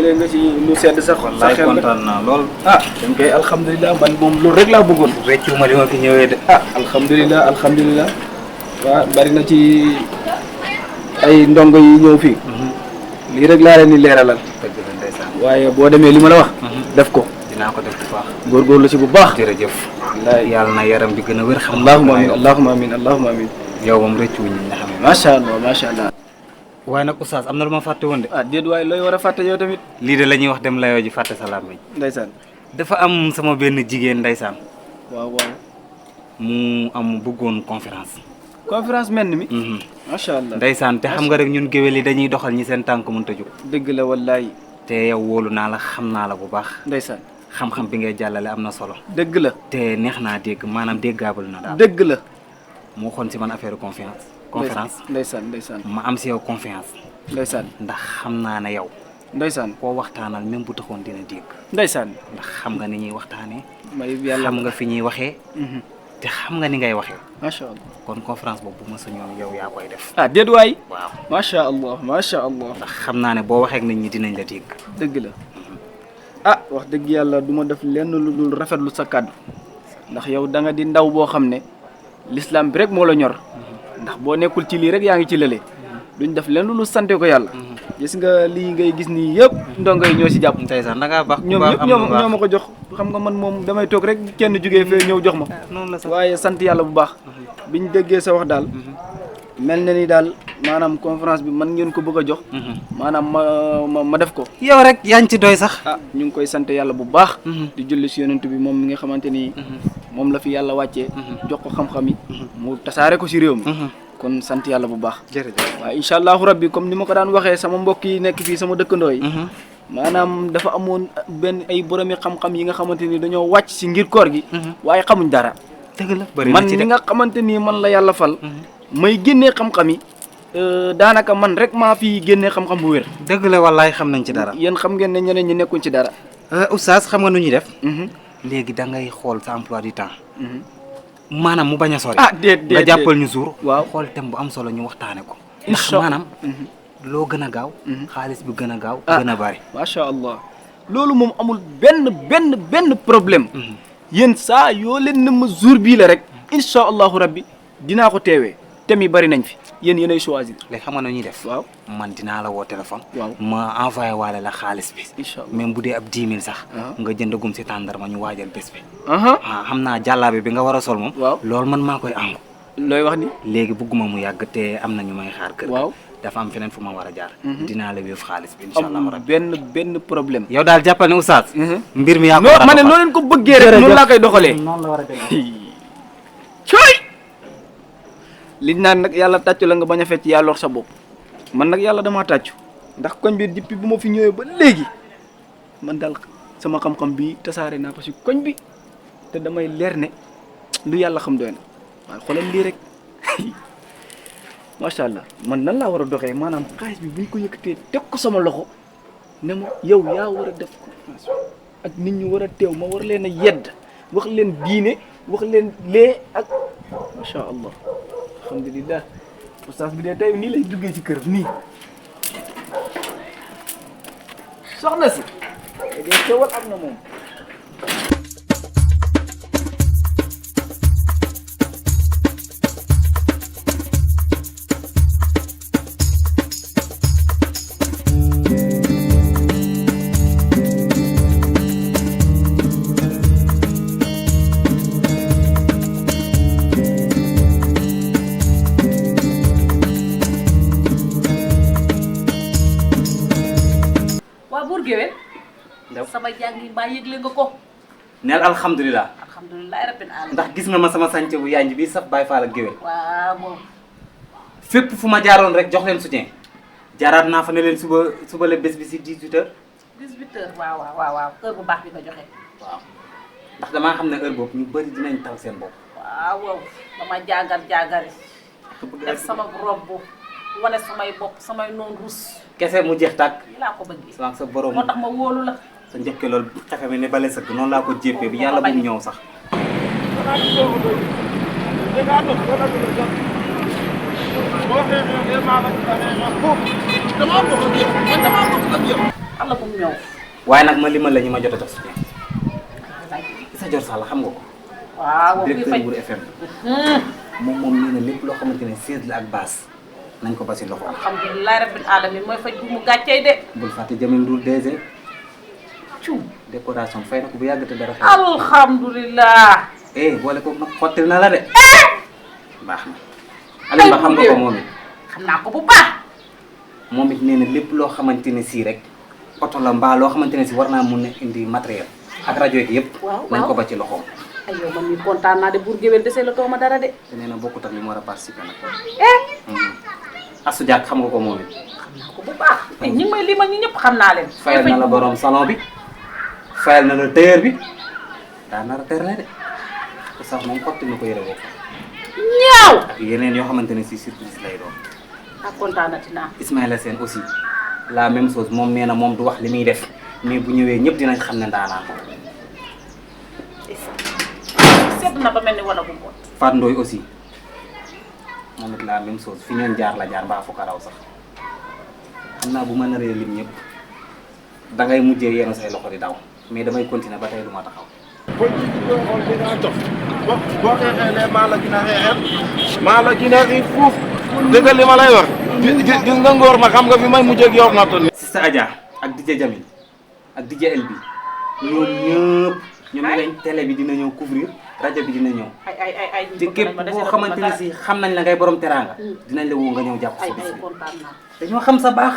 jëlee nga ci lu sedd sax. wallaay kontaan naa lool. dañ koy alhamdulilah man moom loolu rek laa bëggoon. réccu ma li ma fi ñëwee de. alhamdulilah. waaw bari na ci ay ndongo yi ñëw fii. lii rek laa leen di leeralal. dëgg la ndeysaan. waaye boo demee li ma la wax. def ko. dinaa ko def bu baax. góorgóorlu ci bu baax. jërëjëf. wallaay yàlla na yaram bi gën a wér. xam allahumma amin. yow moom réccu wuñ nga xam ne. macha allah. waaye nag oustaz am na lu ma fàtte woon de. déet waaye looy war a fàtte yow tamit. lii de la ñuy wax dem layoo ji fàtte salaam bi. ndeysaan. dafa am sama benn jigéen ndeysaan. waaw. mu am bëggoon conférence. conférence mel mi. macha allah ndeysaan te xam nga rek ñun géwél yi dañuy doxal ñi seen tànk mënut a jóg. dëgg la wallaay. te yow wóolu naa la xam naa la bu baax. ndeysaan. xam-xam bi ngay jàllale am na solo. dëgg la. te neex naa dégg maanaam déggaabal na daal. dëgg la. moo xoon si man affaire conférence. ndeysaan. ma am si yow confiance. ndeysaan. ndax xam naa ne yow. ndeysaan. koo waxtaanal même bu taxoon dina dégg. ndeysaan. ndax xam nga ni ñuy waxtaanee. may yàlla xam nga fi ñuy waxee. te xam nga ni ngay waxee. macha allah. kon conférence boobu bu ma sañoon yow yaa koy def. déet waay. waaw macha allah. ndax xam naa ne boo waxee ak nit ñi dinañ la dégg. dëgg la. wax dëgg yàlla du ma def lenn lu dul rafetlu sa kàddu ndax yow da nga di ndaw boo xam ne l'islam bi rek moo la ñor ndax boo nekkul ci lii rek yaa ngi ci lële duñ def lenn lu sante ko yàlla. gis nga lii ngay gis nii yëpp ndongo yi ñoo si jàpp. ndeysaan da ngaa baax ñoom ñëpp ñoo ma ko jox xam nga man moom damay toog rek kenn jógee fee ñëw jox ma. noonu la sax waaye sant yàlla bu baax. biñ déggee sa wax daal. mel na ni daal maanaam conférence bi man ngeen ko bëgg a jox. maanaam ma def ko. yow rek yaa ngi ci doy sax. ñu ngi koy sant yàlla bu baax. di julli si yonent bi moom mi nga xamante ni. moom la fi yàlla wàccee. jox ko xam-xam yi. mu tasaare ko si réew mi. kon sant yàlla bu baax. jërëjëf waaye incha allahu rabbi comme ni ma ko daan waxee sama mbokk yi nekk fii sama dëkkandoo yi. maanaam dafa amoon ay boromi xam-xam yi nga xamante ni dañoo wàcc si ngir koor gi. waaye xamuñ dara. dëgg la bëri man mi nga xamante ni man la yàlla fal. may génnee xam-xam yi. daanaka man rek maa fi génnee xam-xam bu wér. dëgg la wallaay xam nañ ci dara. yéen xam ngeen ne ñeneen ñi nekkuñ ci dara. oustaz xam nga nu ñuy def. léegi da ngay xool sa emploi du temps. maanaam mu bañ a sori. déet nga jàppal ñu jour. waaw xool thème bu am solo ñu waxtaane ko. incha ndax maanaam. loo gën a gaaw. xaalis bi gën a gaaw. gën a bari. macha allah loolu moom amul benn problème. yéen saa yoo leen ne ma jour bii la rek. incha allahu rabbi dinaa ko teewee. thèmes yi bari nañ fi yéen yéenay choisir. léegi xam nga nu ñuy def. waaw man dinaa la woo téléphone. waaw ma envoyé waale la xaalis bi. incha allah même bu dee ab 10 000 sax. nga jëndagum si tàndarma ñu waajal bés bi. xam naa jàllaabe bi nga war a sol moom. waaw loolu man maa koy àngu. looy wax ni. léegi bëgguma mu yàgg te am na ñu may xaar kër. waaw dafa am feneen fu ma war a jaar. dinaa la wéef xaalis bi incha allah. amul benn problème. yow daal jàppal ne oustaz. mbir mi yaa ko non war a ma ne noo leen ko bëggee rek noonu laa koy doxalee. noonu la war a demee. cooy. li naan nag yàlla tàccu la nga bañ a fecc yaa lor sa bopp man nag yàlla damaa tàccu ndax koñ bi depuis bu ma fi ñëwee ba léegi man daal sama xam-xam bi tasaare naa ko si koñ bi te damay leer ne lu yàlla xam doy na waaye xoolal lii rek macha allah man nan laa war a doxee maanaam xaalis bi buñ ko yëkkatee teg ko sama loxo ne ma yow yaa war a def conférence ak nit ñu war a teew ma war leen a yedd wax leen diine wax leen lee ak macha allah. alhamdulilah oustaz bi de tey nii lay duggee ci kër nii soxna si léegi xewal am na moom. sama jàng yi mbaa yëgle nga ko. neel alhamdulilah. alhamdulilah rabbil alamin. ndax gis nga ma sama sànce bu yanj bi saf Baay Faal ak géwél. waaw moom. fépp fu ma jaaroon rek jox leen soutien. jaaraat naa fa ne leen suba la bés bi si 18h. 18h waaw heure bu baax bi nga joxe. waaw ndax damaa xam ne heure boobu ñu bëri dinañ tal seen bopp. waaw dama jaagari. def sama robb wane samay bopp samay noon rus. kese mu jeex tàkk. lii laa ko bëggee. sa borom moo tax ma wóolu la. sa njëkk loolu xefe mi ne bale sëgg noonu laa ko jéppee bi yàlla bu mu ñëw sax. xala bu ñëw. waaye nag ma limal la ñu ma jot a jox soutien. Issa Dior Sall xam nga ko. waaw directeur Mbour FM. moom nee na lépp loo xamante ne siège la ak base nañ ko ba si loxo. alhamdulilah rabbil alamin mooy faj bu mu gàccee de. bul fàtte Jamil Ndour DG. cum décoration fay na ko bu yàgg te dara. alhamdulilah. boole ko nag xottil na la de. baax na. Aliou Ba xam nga ko moom it. xam naa ko bu baax. moom it nee na lépp loo xamante ne sii rek oto la mbaa loo xamante ne si war naa mun a indi matériel ak rajo yi yëpp. nañ ko ba ci loxoom. ay yow man mii kontaan naa de Bour Gueweul desee la tooma dara de. te nee na bokkut ak li mu war a participer nag. Astou Diak xam nga ko moom it. xam naa ko bu baax. ñi ngi may limal ñi ñëpp xam naa leen. fayal na la borom salon bi fayal na la tailleur bi daa nar a terle de te sax moom xotti na ko yëre boobu. ñaaw. ak yeneen yoo xamante ne si surprise lay doon. ak kontaanati naa. Ismaïla Sène aussi la même chose moom nee na moom du wax li muy def mais bu ñëwee ñëpp dinañ xam ne ndaanaan. sedd na ba mel ni wala bu mboot. Fatou Ndoye aussi moom it la même chose fi ñoon jaar la jaar mbaa fu ko raw sax xam naa bu ma naree lim ñëpp dangay mujjee yenn say loxo di daw mais damay continuer ba tey du ma taxaw. boo xeexee maa la gën a xeexeel maa la gën a xiif fuuf dëgg li ma lay wax gis nga ngóor ma xam nga fi may mujjee ak yow na ton Sista Adja ak DJ Jamil ak DJ LB ñoom ñëpp ñoom lañ télé bi dina ñëw couvrir rajo bi dina ñëw ay te képp boo xamante ne si xam nañ la ngay borom teraanga dinañ la woo nga ñëw jàpp sa bis bi kontaan naa. dañoo xam sa baax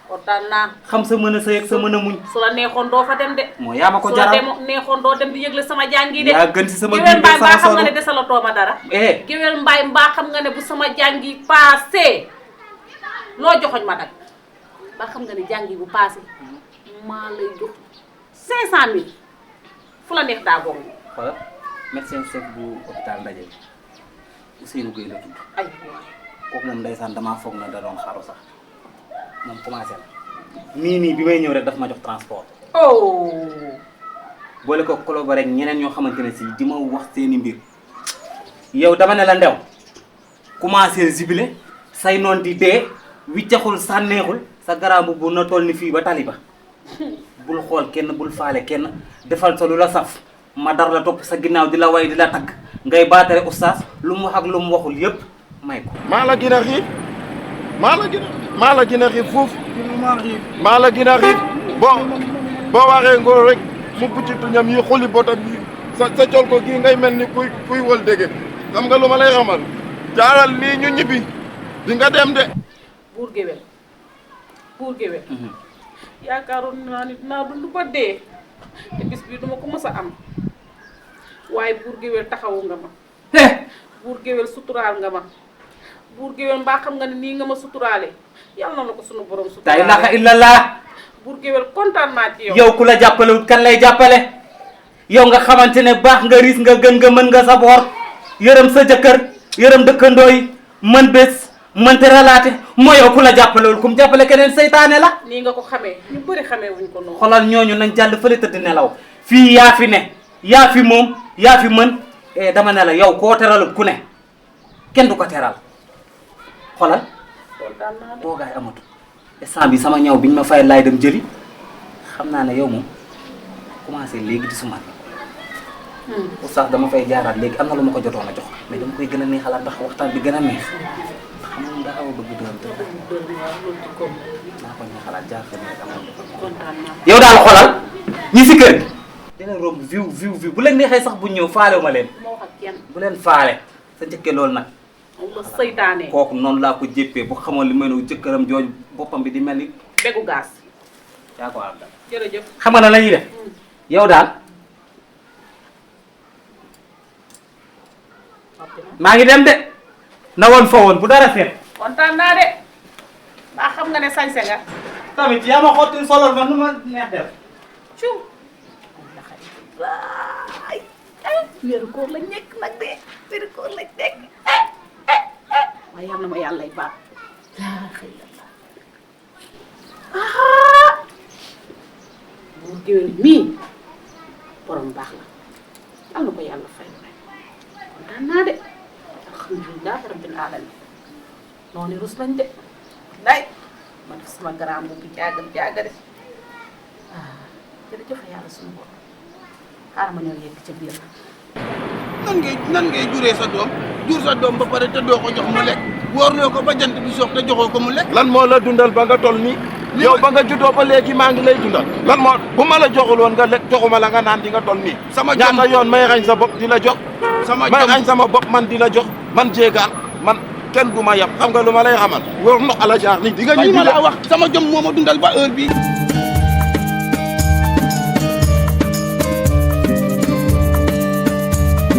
kontaan naa. xam sa mën a sëy ak sa mën a muñ su la neexoon doo fa dem de. moo yaa ma ko su la jaral neexoon doo dem di yëgle sama jàngi de. yaa gën si sama Gueweul biir Mbaye mbaa sama xam nga solo ne desala tooma dara. Gueweul Mbaye mbaa xam nga ne bu sama jàngi paase loo joxoñ ma dag ba xam nga ne jàngi bu paase maa lay jox 500 000 fu la neex daa boobu. xoolal médecin chef bu hôpital Ndaje bi Ousseynou Gueye la tudd ay kooku moom ndeysaan damaa foog na da doon xaru sax moom commencé na nii bi may ñëw rek daf ma jox transport oh. boole ko collaboré ak ñeneen ñoo xamante ne si di ma wax seeni mbir yow dama ne la ndew commencé zibilé say noon di dee wiccaxul sànneexul sa garaamu bu na toll ni fii ba tali ba bul xool kenn bul faale kenn defal sa lu la saf ma dar la topp sa ginnaaw di la way di la tagg ngay baatare oustaz lu mu wax ak lu mu waxul yépp may ko maa la gën a xiif maa la gën a xiif fuuf maa la gën a xiif boo waxee ngóor rek mu buccitu ñam yi xuli botam yi sa col ko gii ngay mel ni kuy wol dégg xam nga lu ma lay xamal jaaral nii ñu ñibbi di nga dem de Bour Gueweul yaakaaroon naa ni naa dund ba dee te bis bii duma ko mës a am waaye Bour Gueweul taxawu nga ma Bour Gueweul suturaal nga ma Bour Gueweul mbaa xam nga ne nii nga ma suturaale yàlla na la ko sunu borom la suturaale ilaha illallah Bour Gueweul kontaan naa ci yow. yow ku la jàppalewut kan lay jàppale yow nga xamante ne baax nga riis nga gën nga mën nga sa boor yërëm sa jëkkër yërëm dëkkandoo yi mën bés mën te relaate moo yow ku la jàppalewul kum jàppale keneen seytaane la nii nga ko xamee ñu bëri xamee wuñ ko noonu. xolal ñooñu nañ jàll fële tëdd nelaw fii yaa fi ne yaa fi moom yaa fi mën dama ne la yow koo teralut ku ne kenn du ko teral xolal kontaan naa de. toogaay amatu instant bi sama ñaw biñ ma fay laay dem jëli xam naa ne yow moom commencé léegi di sumaat oustaz dama fay jaaraat léegi am na lu ma ko jotoon a jox mais dama koy gën a neexalaat ndax waxtaan bi gën a neex xam nga daa xaw a bëgg doon te naa ko neexalaat jaar fa nekk amoon kontaan naa. yow daal xolal ñi si kër gi dina romb view bu leen neexee sax bu ñëw faalewu ma leen moo wax ak kenn bu leen faale sa njëkkee loolu nag moom la seytaane. kooku noonu laa ko jéppee bu xamoon li may nu jëkkëram jooju boppam bi di mel ni begu gaas. yaa ko am jërëjëf. xam nga na la ñuy def yow daal maa ngi dem de na woon fa woon bu dara seet kontaan naa de ba xam nga ne sañse nga. tamit yaa ma xottil solol man nu ma neex def cum. waay weeru koor la nekk nag de weeru koor la nekk waaye yal na ma yàlla lay baax laa xëy na Bour Gueweul mii borom baax la am na ko yàlla fay kontaan naa de alhamdulilah rabbil alamin noonu rus lañ de day ma def sama garaam bu jaagar jaagari jërëjëf yàlla suñu borom xaaral ma ñëw yegg ca biir. nan ngay juree sa doom jur sa doom ba pare te doo ko jox mu lekk wóorloo ko ba jant bi sox te joxoo ko mu lekk. lan moo la dundal ba nga toll nii yow ba nga juddoo ba léegi maa ngi lay dundal lan moo bu ma la joxul woon nga lekk joxuma la nga naan di nga toll nii sama ñaata yoon may xañ sa bopp di la jox may xañ sama bopp man di la jox man jéegaan man kenn du ma yab xam nga lu ma lay xamal wóor ndox ala jaar nii di nga li ma la wax sama jom moo ma dundal ba heure bi